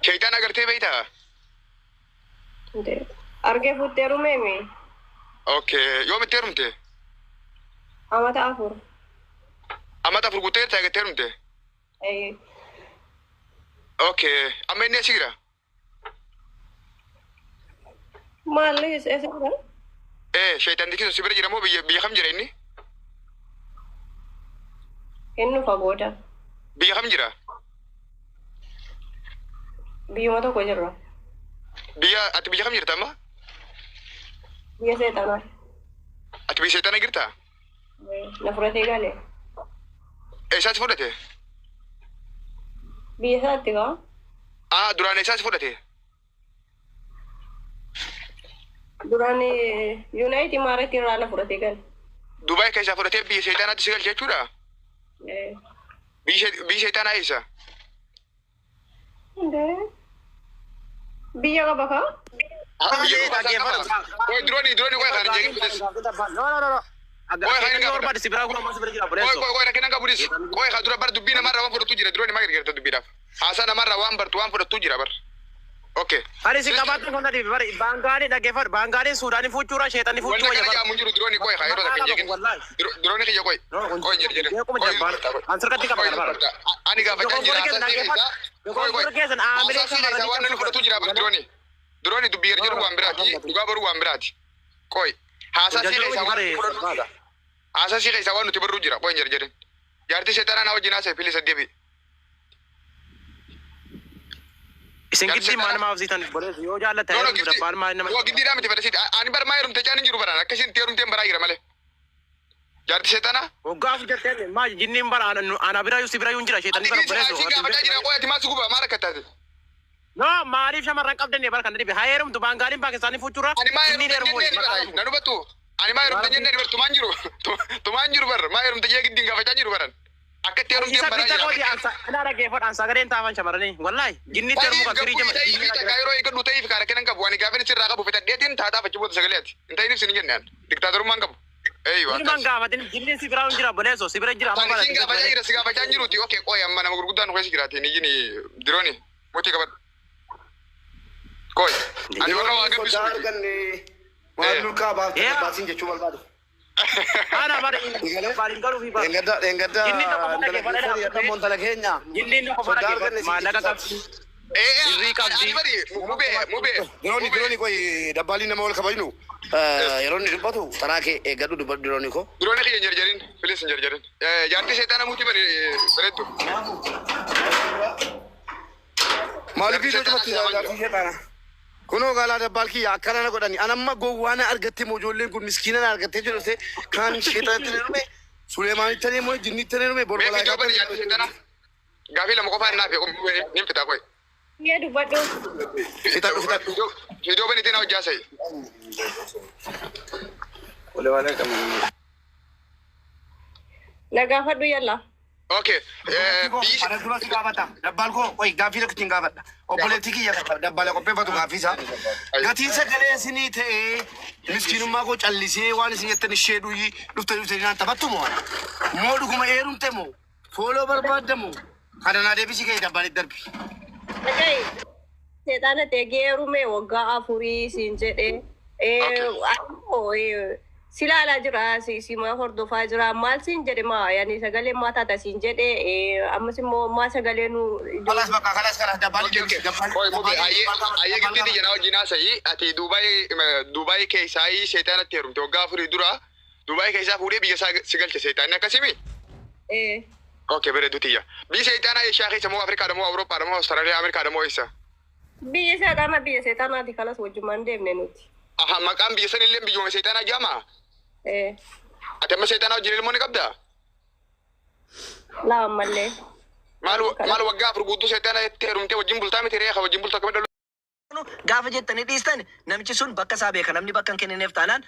Sheyxaana agartee beeytaa? Argee fuuttee heerumeemi. Okay. Yoom itti heerumte? Amata 4. Amata 4 guuttee jirta eega itti heerumte? Ee. Okay. Amma inni eessa jira? Maal eessa jira? Ee, sheyxantichi sun si bira jira moo biyya biyya kam jira inni? Hin dhufa booda. Biyya kam jira? Biyyuma tokko jirra. Biyya ati biyya kam jirta amma? Biyya seexanaa. Ati biyya seexana jirta? Na fudhatee gale. Eessaa si fudhate? Biyya isaatti kaa. Ah, duraan eessaa si fudhate? Duraan Yuunaayit Imaaratii irraa na fudhatee gale. Dubaay keessaa fudhatee biyya seexanaatti si galche jechuudha? Ee. Biyyi seexanaa eessa? Indee. Biyya qaba kaa? Biyya dhuunfaa isaa qaba. Qoy diroonii diroonii qoy kan jeeqin bilis. No, no, no, no. Qoy kan hin Akeekanii gaafadha. barbaade si biraa kun ammas bira jira Qoy obboleessoo. qoy qoy rakkina qabu dis. Qoy kan dura bar dubbii namarraa waan fudhattu jira diroonii maa gargaarta dubbiidhaaf. Haasaa namarraa waan bartu waan fudhattu jira bar. Okay. Ani si qabaattu kun dhadhiif bari baangaanii dhaggeeffadhu baangaaniin Suudaanii fuuchuura sheexanni Wanni fuuchuu wayya akkana bara. jedhamu hin jiru diroonii qoy haa yeroo takka hin jeeqin. Wallaahi. Diroonii kiyya qoy. No, kun Qoy hin jedhin. jeequma Qoy jabbaan. dubbatta. An sirkatti qaba Qoy kana bara. dubbatta. Ani gaafachaa jira Dogoggorri keessan haasaa si dhaggeeffadhu. keessaa. Qoy qoy. Dogoggorri keessan aamilee Haasaa si keessaa shamarranii waan namni cabsuu fudhatu jira bar diroonii. Diroonii dubbii gadi jedhu waan biraati. Dhugaa baruu waan biraati. Qoy. Haasaa Kun si jajjaba keessaa miti waan bare nuti fudhannu jira. Haasaa si keessaa waan nuti barruu jira. Qoy hin jedhin. Jaartii seexanaa na wajjin haasa'e pilis deebi'i. Isin Jaartii giddii maal seexanaa. nama hafsiitan obboleessu yoo jaallatta No, no, heerumtu gifti. dabbaan maal nama. No, giddiidhaa miti fedhasiiti. Ani bar maa heerumte caan hin jiru baraan. Akka isin itti heerumteen baraa jira malee. Jaarti seexanaa. Waggaa afur jettee maa jinniin bara ana bira si bira hin jira Ati sheexanni bara giddi obboleessu. si gaafachaa jira qoy ati maa si guba maa rakkattaati. No maaliif shamarran qabdanne bara kan dhibe haa heerumtu baangaaliin Paakistaanii fuuchuura Ani maa jinniin heerumte heerumuu jennee maqaa bara qabu. na hubattu. Ani maa heerumte jennee bar tumaan jiru. Tumaan jiru bar maa heerumte jee giddiin gaafachaa jiru baran. Akka itti heerumteen Isa baraa bitta jira. kooti ansa ana dhaggeeffadhu an sagaleen taafan shamarranii wallahi jinniitti heerumuu Ta'iif kan firii gabbuu jama ta'ii fi takkaa yeroo eeggadhu ta'iif kaa rakkina hin qabu. Ani gaafin sirraa qabu fixadheetiin taataaf achi booda sagalee ati. Hin ta'iniif sin hin jenne ani. Diktaatorummaa hin qabu. Eeyyu Ilman akkas. gaafatin jinniin si biraa hin jira obboleesso si bira jira amma Kan bara isin gaafachaa jira si gaafachaa hin jiruuti. Okay qoy amma nama gurguddaan nu keessa jiraati. Ni dirooni mootii qabadhu. Qoy. Ani warra waa Diroonii gabbisu soddaa miti. arganne maal Eh. nurkaa baafte Yaa. baasiin jechuu barbaade. Ana bara Egalee? baaliin galuu fi bara. Dheengadda dheengadda Jinniin tokko intala dhaggeeffadha keessanii dhaabbatee. adda intala keenya. Jinniin tokko Soddaa arganne siin maallaqa jechuu qabdi. Eh, eh, Birrii ani qabdi. bari mubee mubee Dirooni mubee. dirooni qoy dabbaalii nama wal kabajnu yeroo inni dubbatu taraa kee eeggadhu dubbadhu dirooni koo. Dirooni kiyya hin jarjarin. Please hin jarjarin. Eh, jaartii seexaana muutii bari bareeddu. Maaliif Jaartii viidiyoo seexaanaa cufatti si aman jaartii jira. seexaana? Kunoo gaalaa dabbaal kiyya akkana na godhani. An amma gowwaa na argatte moo ijoolleen kun miskiina na argattee jedhu ta'e kaan sheexanatti na dhume Suleemaanitti na dhume jinnitti na dhume Mee viidiyoo bani borbalaa jaartii seexaanaa. Gaafii lama qofaan naaf nin fixa qoy. Kiyya dubbadhu. Fixadhu fixadhu. Viidiyoo bani tina hojjaa sa'i. Na gaafadhu yalla. Okay. Obboleettii koo Biyyi ana dura si gaafata. Dabbaal koo qoy gaaffii tokko ittiin gaafadha. Obboleettii kiyya dabbaala qopheeffatu gaaffii isaa. Gatiin sagalee isinii ta'ee miskiinummaa koo callisee waan isin jettan ishee dhuyii dhufte dhufte naan taphattu moo ana? Moo dhuguma eerumte moo? Fooloo barbaadda moo? Kana naa deebisii ka'e dabbaalitti darbi. Dhaga'i. Seexaana ta'e geerume waggaa afurii siin jedhe. Okay. Ammoo si ilaalaa jira si si maa hordofaa jira maal siin jedhe maa yaani sagalee maa taata siin jedhe ammas immoo maa sagalee nu Kalas bakka kalas kalas dabbaali Okay, okay. deebisi dabbaali Qoy mube dabbaali ayyee ayyee dabbaal giftii gaafadha. tiyya na wajjin haasa'i. Ati Duubaay Duubaay keessaa seexaanatti heerumte waggaa afurii dura Duubaay keessaa fuudhee biyya isaa si galche seexaanni akkasimi? Eh, Okay bareedu tiyya. Biyyi seexaanaa Eeshiyaa keessa moo Afrikaadha moo Awurooppaadha moo Awustiraaliyaa Ameerikaadha moo eessa? Biyya seexaanaa biyya seexaanaati kalas wajjumaan deemne nuti. Aha maqaan biyya sanillee biyyuma seexaanaa jedhama? Eh, Ati amma seexaanaa wajjin ilmoo ni qabdaa? Laa ammallee. Maal maal waggaa afur guutuu seexaana itti heerumtee wajjin bultaa miti ree ka wajjin bultu akkamitti Gaafa jettanii dhiistan namichi sun bakka isaa beeka namni bakka hin kennineef taanaan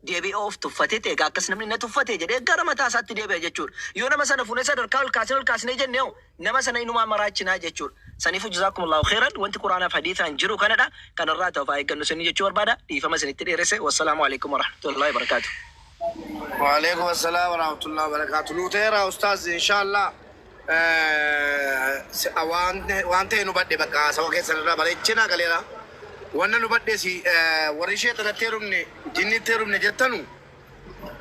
deebi'ee of tuffateeti egaa akkas namni na tuffate jedhee gara mataa isaatti deebi'a jechuudha. Yoo nama sana fuunee sadarkaa ol kaasnee ol kaasnee jenne hoo nama sana inumaa maraachinaa jechuudha. Saniifuu jazaakumullahu kheyran wanti Qur'aanaaf hadiisaan jiru kanadha. Kanarraa ta'uuf haa eeggannu isinii jechuu barbaada. Dhiifama isinitti dheeresse. Wassalaamu alaikum warahmatullahi wabarakaatuh. Waalaikum assalam warahmatullahi wabarakatuh. Nuu ta'eera ustaaz inshallah. Waan ta'e nu badhe bakka haasawaa keessan irraa bareechee naa galeera. Wanna nu badhees warri sheexanatti heerumne, jinnitti heerumne jettanu,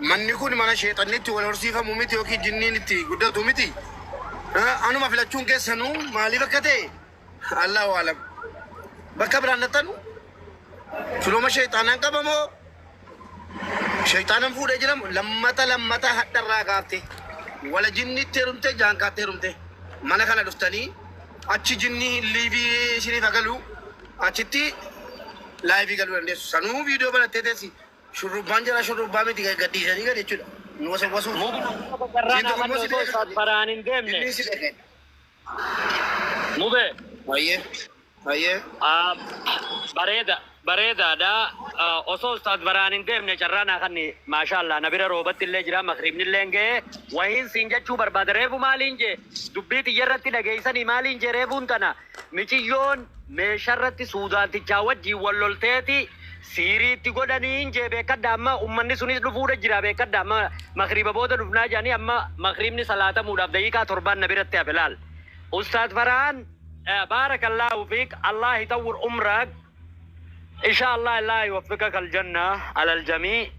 manni kun mana sheexanni itti wal horsiifamu miti yookiin jinniin itti guddatu miti. Anuma filachuun keessanuu maaliif akka ta'e Allahu alam. Bakka biraan nattanu filooma sheexaanaan qabamoo sheexaanan fuudhee jiramu lammata lammata hadharraa kaafte wala jinnitti heerumte, jaankaatti heerumte, mana kana dhuftanii achi jinni liivii isiniif agalu achitti live galuu dandeessu. Sanuu viidiyoo banattee teessi, shurrubbaan jira, shurrubbaa miti, gadhiisanii gadi jechuudha. Nu wasa wasuuf. Carraan Siin tokko immoo hafan si osoo Ustaad Farhaan hin deemne. Jinniin si dhaqe. Mube. Baay'ee baay'ee. Bareeda bareedaadha. Osoo Ustaad Farhaan hin deemne carraan hafan, maashaallah, na bira roobatti illee jira, makriibni illee ga'ee wahiin siin jechuu barbaada. Reefu maaliin jee dubbii xiyya dhageessanii, maaliin jee reefuun tana miciyyoon meeshaarratti Suudaantichaa wajjiin wal lolteeti siiriitti godhaniin jee. Beekadda, amma ummanni sunis dhufuudha jira. Beekadda, amma makriiba booda dhufnaa jedhanii, amma makriibni salaatamuudhaaf daqiiqaa 7 na biratti hafe. Laal, Ustaad Farhaan, barakallahu fiik, Allah يطول عمرك إن شاء الله، الله يوفقك الجنة على الجميع.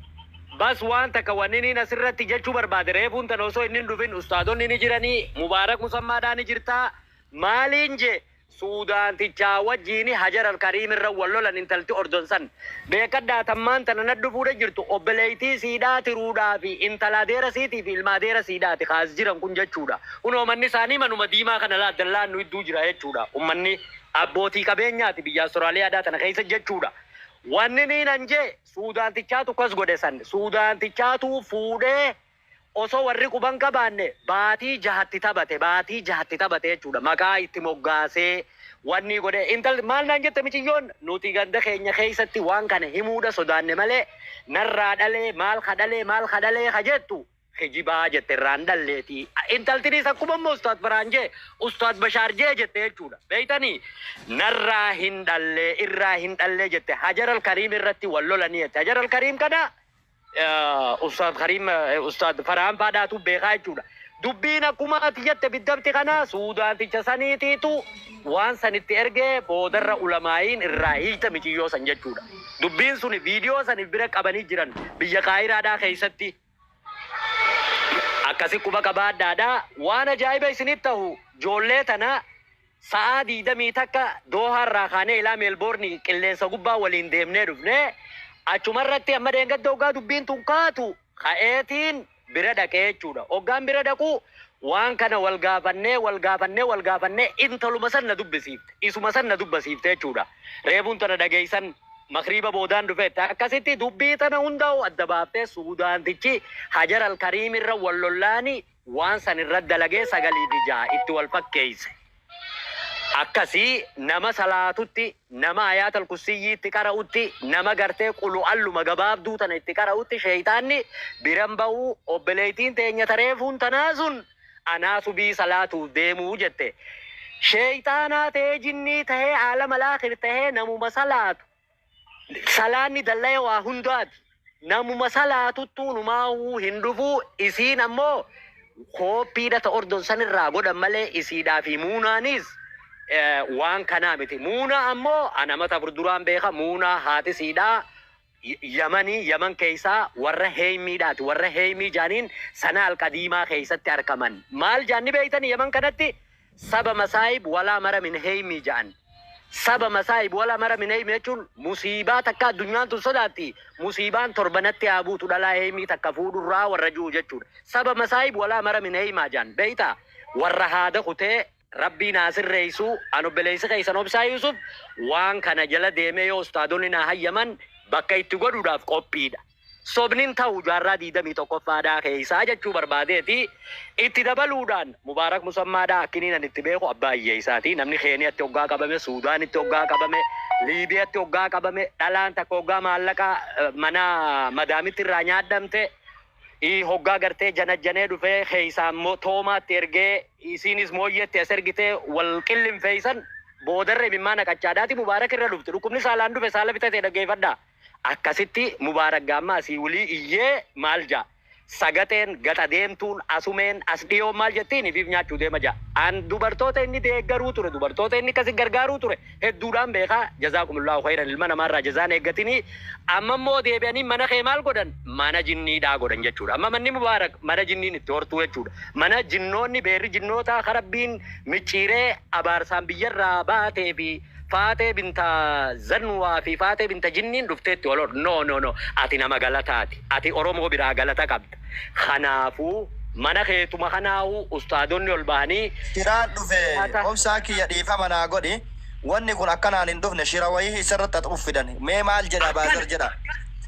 بس waan takka wanni inni asirratti jechuu barbaade, reefuun tan osoo inni hin dhufin ustaadonni ni jiranii, Mubaarak Musammaadhaa ni jirtaa, maaliin je Suudaantichaa wajjiini Hajar Alkariim irra wal lolan. Intalti Ordon san beekaddaa, tammaan tana na dhufuudha jirtu obboleeytii siidhaa tiruudhaa fi intala adeera siitii fi ilma adeera siidhaati kaas jiran kun jechuudha. Kunoo manni isaanii manuma diimaa kana laa, dallaan nu idduu jira jechuudha. Ummanni abbootii qabeenyaati biyya Austraaliyaadhaa tana keessa jechuudha. Wanni niin an jee Suudaantichaatu kas godhe san, Suudaantichaatu fuudhee osoo warri quban qabaanne baatii 6tti taphate, baatii 6tti taphate jechuudha. Maqaa itti moggaasee wanni godhe. Intal maal naan jette miciyyoon, nuti ganda keenya keessatti waan kana himuudha sodaanne malee narraa dhalee maal kadhalee maal kadhalee ka jettu kijibaa jette, irraan dhalleeti. Intaltinis akkuma immoo Ustaad Farhaan jee, Ustaad Bashaar jee jette jechuudha. Beeytanii, narraa hin dhallee, irraa hin dhallee jette. Hajar Alkariim irratti wal lolanii jette. Hajar Alkariim kana Ustaad Kariim, Ustaad Farhaan faadhaatu beekaa jechuudha. Dubbiin akkuma ati jette biddabti kana Suudaanticha saniitiitu waan sanitti ergee boodarra ulamaayiin irraa hiita miciyyoo san jechuudha. Dubbiin suni viidiyoo sani bira qabanii jiran biyya Qaahiraadhaa keessatti. Akkasi quba qabaadhaadha. Waan ajaa'iba isinitti ta'u, ijoollee tana sa'aa 21 Doohaarraa kaanee ilaa Meelboorni qilleensa gubbaa waliin deemnee dhufnee, achumarratti amma deengadda hoggaa dubbiin tun kaatu ka'eetiin bira dhaqee jechuudha. Hoggaan bira dhaqu waan kana wal gaafannee, wal gaafannee, wal gaafannee, intaluma san na dubbisiifte. Isuma san na dubbisiifte jechuudha. Reefuun tana dhageessan makriiba boodaan dhufeette. Akkasitti dubbii tana hundaa'u adda baaftee, Suudaantichi Hajar Alkariim irra wal lollaani waan san irra dalagee 9 fi 6 itti wal fakkeeyse. Akkasii nama salaatutti, nama Ayaatal Kursiyyiitti qara'utti, nama gartee qulu alluma gabaabduu tana itti qara'utti sheeyxaanni biran ba'uu. Obboleettiin teenya tareefuun tanaa sun anaa subii salaatuuf deemuu jette. Sheeyxaanaa ta'ee, jinnii ta'ee, aalama laakhir ta'ee, namuma salaatu. Salaanni dallaya waa hundaati. Namuma salaatuttuu numaahuu hin dhufuu. Isiin ammoo kooppiidha ta Ordon sanirraa godhan malee isiidhaa fi muunaanis waan kanaa miti. Muunaa ammoo anamata furduraan beeka. Muunaa haati siidhaa Yamanii, Yaman keessaa warra Heeymiidhaati. Warra Heeymii jaaniin sana alqadiimaa keessatti argaman. Maal jaanni beeytanii Yaman kanatti? Saba masaayib walaa mara min Heeymii ja'an. Saba masaayib walaa mara min Heeymii jechuun musiibaa takka addunyaan tun sodaatti. Musiibaan torbanatti haa buutu dhalaa Heeymii takka fuudhurraa warra jiru jechuudha. Saba masaayib walaa mara min Heeymaa jaan beeytaa? Warra haada kutee Rabbii naa sirreessu. An obboleessi keessan Obsaa Yusuf waan kana jala deemee yoo ustaadonni naa hayyaman bakka itti godhuudhaaf qophiidha. Sobnin ta'u jaarraa 21ffaadhaa keessaa jechuu barbaadeeti. Itti dabaluudhaan Mubaarak Musammaadhaa akkiniin an itti beeku abbaa hiyyeessaati. Namni Keeniyaatti hoggaa qabame, Suudaanitti hoggaa qabame, Liibiyaatti hoggaa qabame, dhalaan takka hoggaa maallaqa mana madaamitti irraa nyaadhamte, hoggaa gartee janajjanee dhufee keessaa immoo toomaatti ergee isiinis mooyyeetti as ergitee wal qillinfeeysan, boodarra imimmaa naqachaadhaati Mubaarak irra dhufte. Dhukkubni saalaan dhufe saala bitatee dhaggeeffadhaa. Akkasitti Mubaarak gaamma asii wulii iyyee maal jaa. Sagaxeen gaxa deemtuun asumeen as dhiyoon maal jettiin ifiif nyaachuu deema ja'a. An dubartoota inni deeggaruu ture, dubartoota inni akkasi gargaaruu ture hedduudhaan beekaa. Jazaakumullahu khayran, ilma namaarraa jazaan eeggatinii. Amma immoo deebi'anii mana kee maal godhan? Mana jinniidhaa godhan jechuudha. Amma manni Mubaarak mana jinniin itti hortuu jechuudha. Mana jinnoonni beerri jinnootaa karabbiin micciiree abaarsaan biyyarraa baatee fi Faatee binta Zanwaa fi Faatee binta Jinniin dhuftee itti wal hor. No, no, no. Ati nama galataati. Ati Oromoo biraa galata qabda. Kanaafuu mana keetuma kanaa'uu ustaadonni ol bahanii Shiraan dhufe. Nyaata. Obsaa kiyya, dhiifama naa godhi. Wanni kun akkanaan hin dhufne. Shira wayii isarratti xaxuuf fidan. Mee maal jedha? Akkana. Baazar jedha.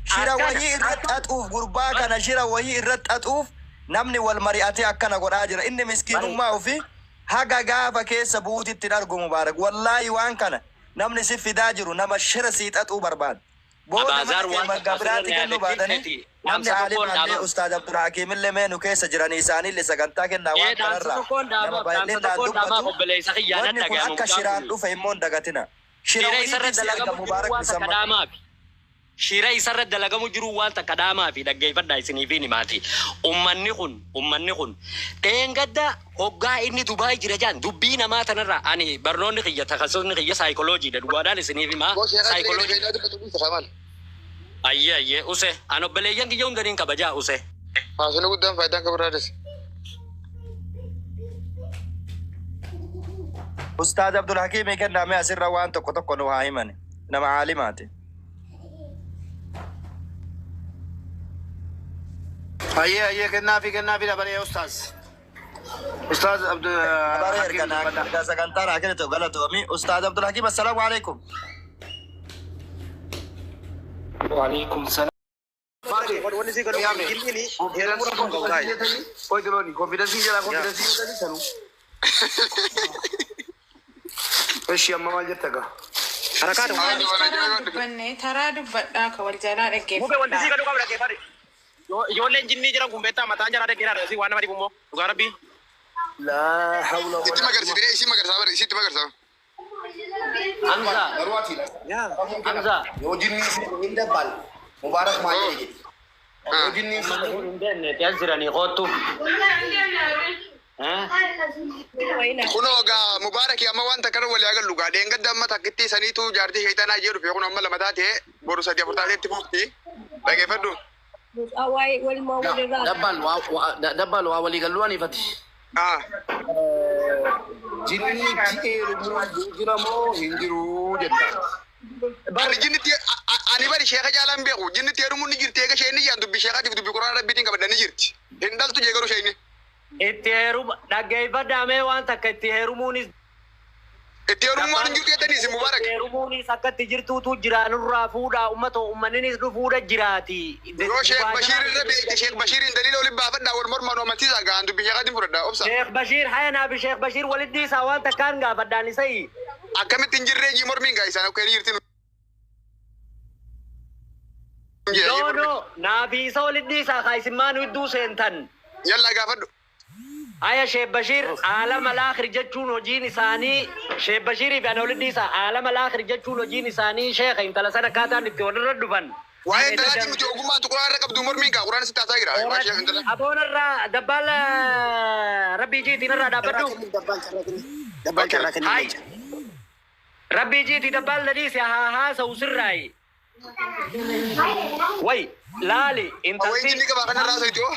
Shira Akkana. wayii irratti xaxuuf, gurbaa kana shira wayii irratti xaxuuf namni wal mari'atee akkana godhaa jira. Inni miskiinummaa ofii haga gaafa keessa bu'uutitti hin argu. Mubaarak, wallaahi waan kana namni si fidaa jiru nama shira sii xaxuu barbaada. Booda mana Abaazaar kee waan marga takka asirra biraatti na kennuu baatanii yaadachiifteeti. namni Dhaamsa tokkoon aalimaallee dhaama. Ustaaz Abdulhakiim illee mee nu keessa jiranii isaaniillee sagantaa kennaa Ee waan dhaamsa kanarraa tokkoon nama dhaamaaf, dhaamsa baay'inaan tokkoon dhaamaaf dubbatu. obboleessa kiyyaa nan Wanni kun dhaga'ama akka mucaan shiraan kun. dhufe immoo hin dagatina. Shira Shira isarra wayiitiin si arga dalagamu jiru Mubaarak waan takka Musammaa. dhaamaafi. Shira isarra dalagamu jiru waan takka dhaamaafi, dhaggeeffadhaa isiniifiin himaati. Ummanni kun dheengadda hoggaa inni Dubaay jira jaan dubbii namaa tanarraa, ani barnoonni kiyya, takasosni kiyya saayikolojiidha, dhugaadhaan isiniif himaa, Boo sheekaa jireenya saayikoloojii. faayidaa dubbatu dhiisa kamal. Ayyee ayyee, use an obboleeyyan kiyya hundaniin kabajaa, use. Haasonni guddaan faayidaan qabu irraa. Ustaaz Abdulhakiim kennaa, mee asirra waan tokko tokko nu haa himani. Nama aalimaati. Ayyee ayyee, kennaafi dabalee ustaaz. Ustaaz Abdul Dabaree Hakiim erga naa dubbadha. erga sagantaa naa kennitu galatoomi. Ustaaz Abdulhakiim, assalaamu alaikum. Waalaikum salam. Wanni si godhu jinniin heerumuu rakkoon qabu taa'e. Oi dirooni confidence jala confidence jedhanii sanuu. Eshi, amma maal jetta gaa? Harakaatu. Taraa dubbanne, taraa dubbadhaa ka wal jalaa Mube, wanti si dhaggeeffadhaa. godhu qabu dhaggeeffadhu. Ijoolleen jinnii jiran kun beektaa mataan jaraa dhaggeeffadha. Si waan nama dhibu immoo dhugaa rabbii. Laa hawla Itti magarsiitee isii magarsaa bara isiitti magarsaa. Hamza. Garuu ati Hamza. yoo jinni hin dabbaal Mubaarak maal jedhe jedhi. Yoo jinni Ummanni kun hin beekne as jiranii koottu. Kunoo gaa Mubaarak, amma waan takka irra walii agallu gaa. Dheengadda amma takkitti saniitu jaartii sheexanaa jee dhufe kun amma lama taate, boru sadi afur taateetti fufti. Dhageeffadhu. Waa'ee walumaa walirraa. Dabbaal waa walii galluu aniifati. Ah. Jinni itti heerumuu jira moo hin jiru jetta. Ani jinnitti ani bari sheeka jaalaan beeku, jinnitti heerumuun ni jirti. Eega isheen ni jaan dubbii sheekaatiif dubbii quraana rabbiitiin qabadda ni jirti. Hin dhaltu jee garuu isheen. Itti heeruma dhaggeeffadhaa mee waan takka, itti heerumuunis Itti heerumuun hin jirtu jettanii isin, Mubaarak. Itti heerumuunis akkatti jirtuutu jira, nurraa fuudhaa ummata, uummanninis dhufuudha jiraati. Yoo Sheek Bashiir irra beekte, Sheek Bashiiriin daliila olin baafadhaa, wal mormaan amansiisaa gaan dubbii sheekaatiin fudhadhaa obsa. Sheekh Bashiir hayanaa fi Sheekh Bashiir walitti dhiisaa, waan takkaan gaafadhaan isayi. Akkamitti hin jirree jii mormiin gaa isaan akka hin jirti. No, no, naafi isa walitti dhiisaa kaa isin maan hedduu seentan. Yallaa, gaafadhu. Aya, Sheekh Bashiir aalama laakhir jechuun hojiin isaanii, Sheekh Bashiirii fi ana walitti dhiisaa, aalama laakhir jechuun hojiin isaanii, sheekha intala sana akkaataan itti walirra dhufan. Waa'ee intalaatiin miti, ogummaan tu quraana irra qabdu mormiin gaa quraana sitti haasaa jira. Waa sheek intala. Aboon irraa dabbaala rabbii jiitiin irraa dhaabbadhu. Dabbaan carraa kenni. Hai. Rabbii jiitii dabbaal dhadhiise haa haasa'u sirraayi. Way laali Waa'ee intalti jinni qabaa kanarraa soiti hoo.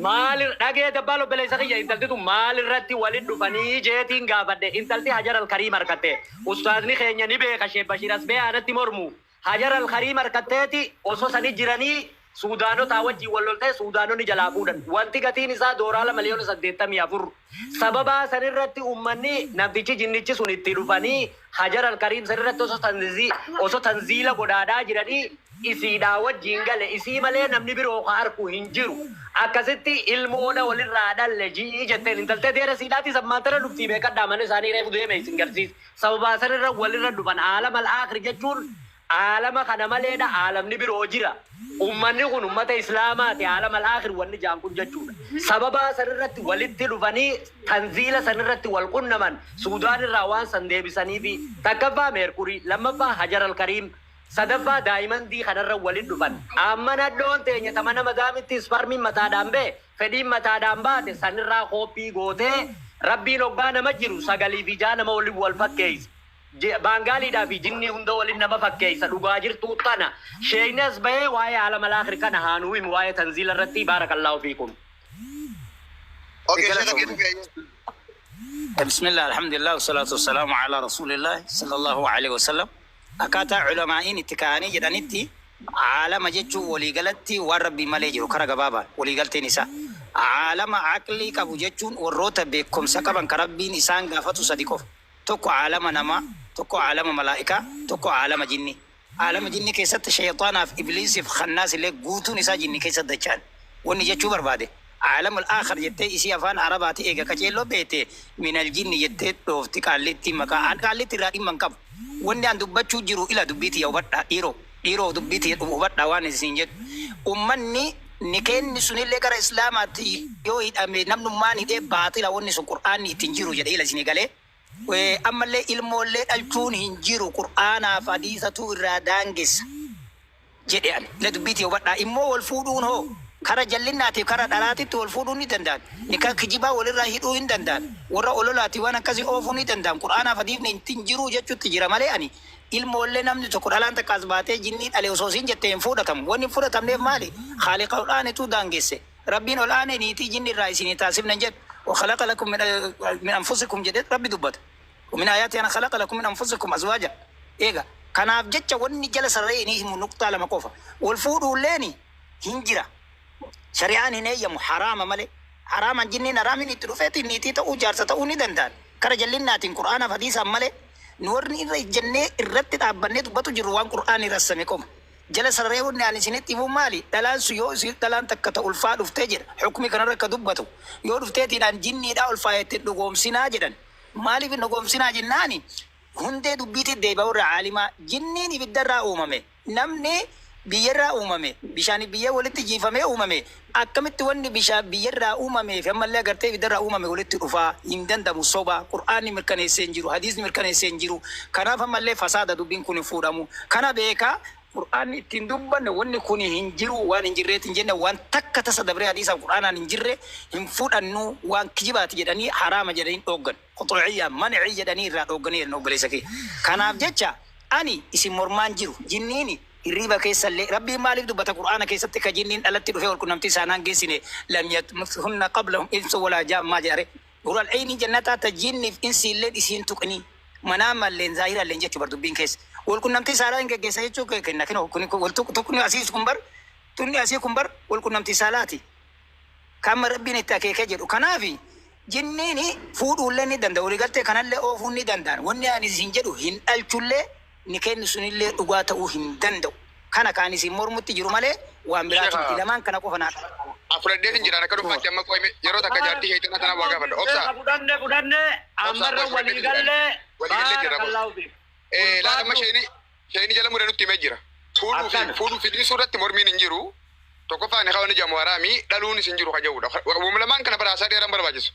Maal dhagee dabbaal, obboleessa kiyya, intalti tun maal irratti walitti dhufanii jeetiin gaafadhe. Intalti Hajar Alkariim harkatte. Ustaazni keenya ni beeka, Sheekh Bashiir as bee aanatti mormu. Hajar Alkariim harkatteeti osoo sani jiranii Suudaanotaa wajjin wal loltee Suudaanonni jalaa fuudhan. Wanti gatiin isaa dooraala 84,000,000. Sababaa sanirratti uummanni namtichi jinnichi sun itti dhufanii Hajar Alkariim sanirratti osoo tanziila godhaadhaa jiranii isiidhaa wajjin gale. Isii malee namni biroo ka arku hin jiru. Akkasitti ilmoodha walirraa dhalle ji'i jetteen intaltee deera siidhaati sammaantana dhuftii beekadhaa, mana isaanii reefu deeme isin garsiisa. Sababaa sanirra walirra dhufan. Aalama al-aakhir jechuun aalama kana maleedha, aalamni biroo jira. Ummanni kun ummata islaamaati, aalama al-aakhir wanni jaan kun jechuudha. Sababaa sanirratti walitti dhufanii tanziila sanirratti wal qunnaman. Suudaan irraa waan san deebisanii fi takkaffaa meerkurii, lammaffaa Hajar al-Kariim. Sadaffaa daayimandii kanarra waliin dhufan. Amma nadhoon teenya tama nama gaamitti isparmiin mataadhaan bee fedhiin mataadhaan baate sanirraa kooppii gootee Rabbiin hoggaa nama jiru sagalii fi ja'a nama waliin wal fakkeessa. Baangaaliidhaa fi jinnii hunda waliin nama fakkeessa dhugaa jirtuu tana. Sheeyni as bahee waa'ee aalama laakhir kana haa nuu himu waa'ee tanziila irratti baarakallaahu fiikum. Okay, sheekha keetu fe'ee. بسم الله الحمد لله والصلاة والسلام على رسول الله صلى الله عليه وسلم. Akkaataa culamaa'iin itti kaa'anii jedhanitti, caalama jechuun waliigalatti waan Rabbii malee jiru. Kara gabaabaan waliigalteen isaa, caalama aqlii qabu jechuun warroota beekumsa qaban ka Rabbiin isaan gaafatu sadi qofa: tokko caalama namaa, tokko caalama malaa'ikaa, tokko caalama jinni. Caalama jinni keessatti shayxaanaaf ibliisiif khannaas illee guutuun isaa jinni keessa dachaan. Wanni jechuu barbaade, caalamul aakhar jettee isii afaan Arabaati eega qaceelloo beete, minal jinni jettee dhoofti qaallitti. Maqaa an qaallitti irraa dhimma hin qabu. Wanni an dubbachuu jiru, ila dubbii tiyya hubadhaa dhiiroo, dhiiroo, dubbii tiyya hubadhaa. Waan isin jedhu, ummanni nikeenni sunillee gara Islaamaatti yoo hidhame, namnummaan hidhee baaxila, wanni sun Qur'aanni ittiin jiru jedhe. Ila isinii galee, ammallee ilmoollee dhalchuun hin jiru, Qur'aanaaf hadiisatu irraa daangessa jedhe ani. Ila dubbii tiyya hubadhaa. Immoo wal fuudhuun hoo, kara jallinnaatiif kara dharaatitti wal fuudhuun ni danda'an, nikaa kijibaa walirraa hidhuu hin danda'an, warra ololaati waan akkasii oofuu ni danda'an. Qur'aanaaf hadiifni ittiin jiru jechuutti jira malee, ani ilmoollee namni tokko dhalaan takka as baatee jinnii dhale osoo siin jette hin fudhatamu. Wanni hin fudhatamneef maali? Haaliqa ol aanetu daangesse. Rabbiin ol aane niitii jinni irraa isinii taasifna jedhu. وخلق لكم من أنفسكم jedhe Rabbi dubbata. ومن آياته أن خلق لكم من أنفسكم أزواجا. Eega kanaaf jecha wanni jala sararee inni himu nuqtaa lama qofa. Wal fuudhuulleeni hin jira, shari'aan hin eeyyamu, haraama malee. Haraaman jinniin haraamin itti dhufeeti niitii ta'uu jaarsa ta'uu ni danda'an kara jallinnaatiin Qur'aanaaf hadiisaan malee. Nu warni irra ejjennee irratti dhaabbannee dubbatu jirru waan Qur'aanni rassame qoma. Jala sararee wanni ani isinitti himu maali? Dhalaan sun yoo isin dhalaan takka ta ulfaa dhuftee jedha, hukmi kanarra akka dubbatu, yoo dhufteetiidhaan jinniidhaa ulfaayetti dhugoomsinaa jedhan. Maaliif hin dhugoomsinaa jennaani, hundee dubbiitti deebi'a. Warra caalimaa, jinniin ibiddarraa uumame, namni biyyarraa uumame, bishaan biyya walitti jiifamee uumame. Akkamitti wanni bishaan biyyarraa uumamee fi ammallee agartee ibiddarraa uumame walitti dhufaa? Hin danda'amu, soba. Qur'aanni mirkaneessee hin jiru, hadiisni mirkaneessee hin jiru. Kanaaf ammallee fasaada, dubbiin kun hin fuudhamu. Kana beekaa, Qur'aanni ittiin dubbanne wanni kun hin jiru. Waan hin jirreetti hin jenne, waan takka tasa dabree hadiisaaf Qur'aanaan hin jirre hin fudhannu, waan kijibaati jedhanii, haraama jedhanii dhooggan. Quxuuciyyaa mancii jedhanii irraa dhoogganii jedhan. Obboleessa kee, kanaaf jecha ani isin mormaan jiru. Jinniini hirriiba keessallee Rabbiin maaliif dubbata Qur'aana keessatti ka jinniin dhalatti dhufee walqunnamtii isaanaan geessine? لم يطمثهن قبلهم إنس ولا جان maa jedhare? Hural ayni jannataa ta jinniif insiilleen isiin tuqinii manaamalleen zaahiralleen jechuu bar. Dubbiin keessa walqunnamtii saalaa hin geggeessa jechuu kenna. Kinoo kun wal tuqni asiis kun bar, tunni asii kun bar walqunnamtii saalaati kan Rabbiin itti akeekee jedhu. Kanaafi jinniin fuudhuullee ni danda'u, waliigaltee kanallee oofuu ni danda'an. Wanni ani isin jedhu, hin dhalchullee ni kennu sunillee dhugaa ta'uu hin danda'u. Kana kaan isin mormutti jiru malee waan biraati miti. Lamaan kana qofa naa Afradheetin jiraan akka dhuunfaatti amma qo'ime yeroo takka jaartii sheexana tana waa gaafadha. Obsa. Fudhanne, fudhanne, ammarra walii gallee. Walii gallee jira. Baarakallaahu fiik. Laata amma sheeni jala muree nutti himee jira. Fuudhuu fi Akkana. Fuudhuu fi dhiisuu irratti mormiin hin jiru. Tokkoffaan ni kaawwan ijaamu haraamii, dhaluunis hin jiru kaja'uudha. Lamaan kana baraasaa dheeraan barbaachisu.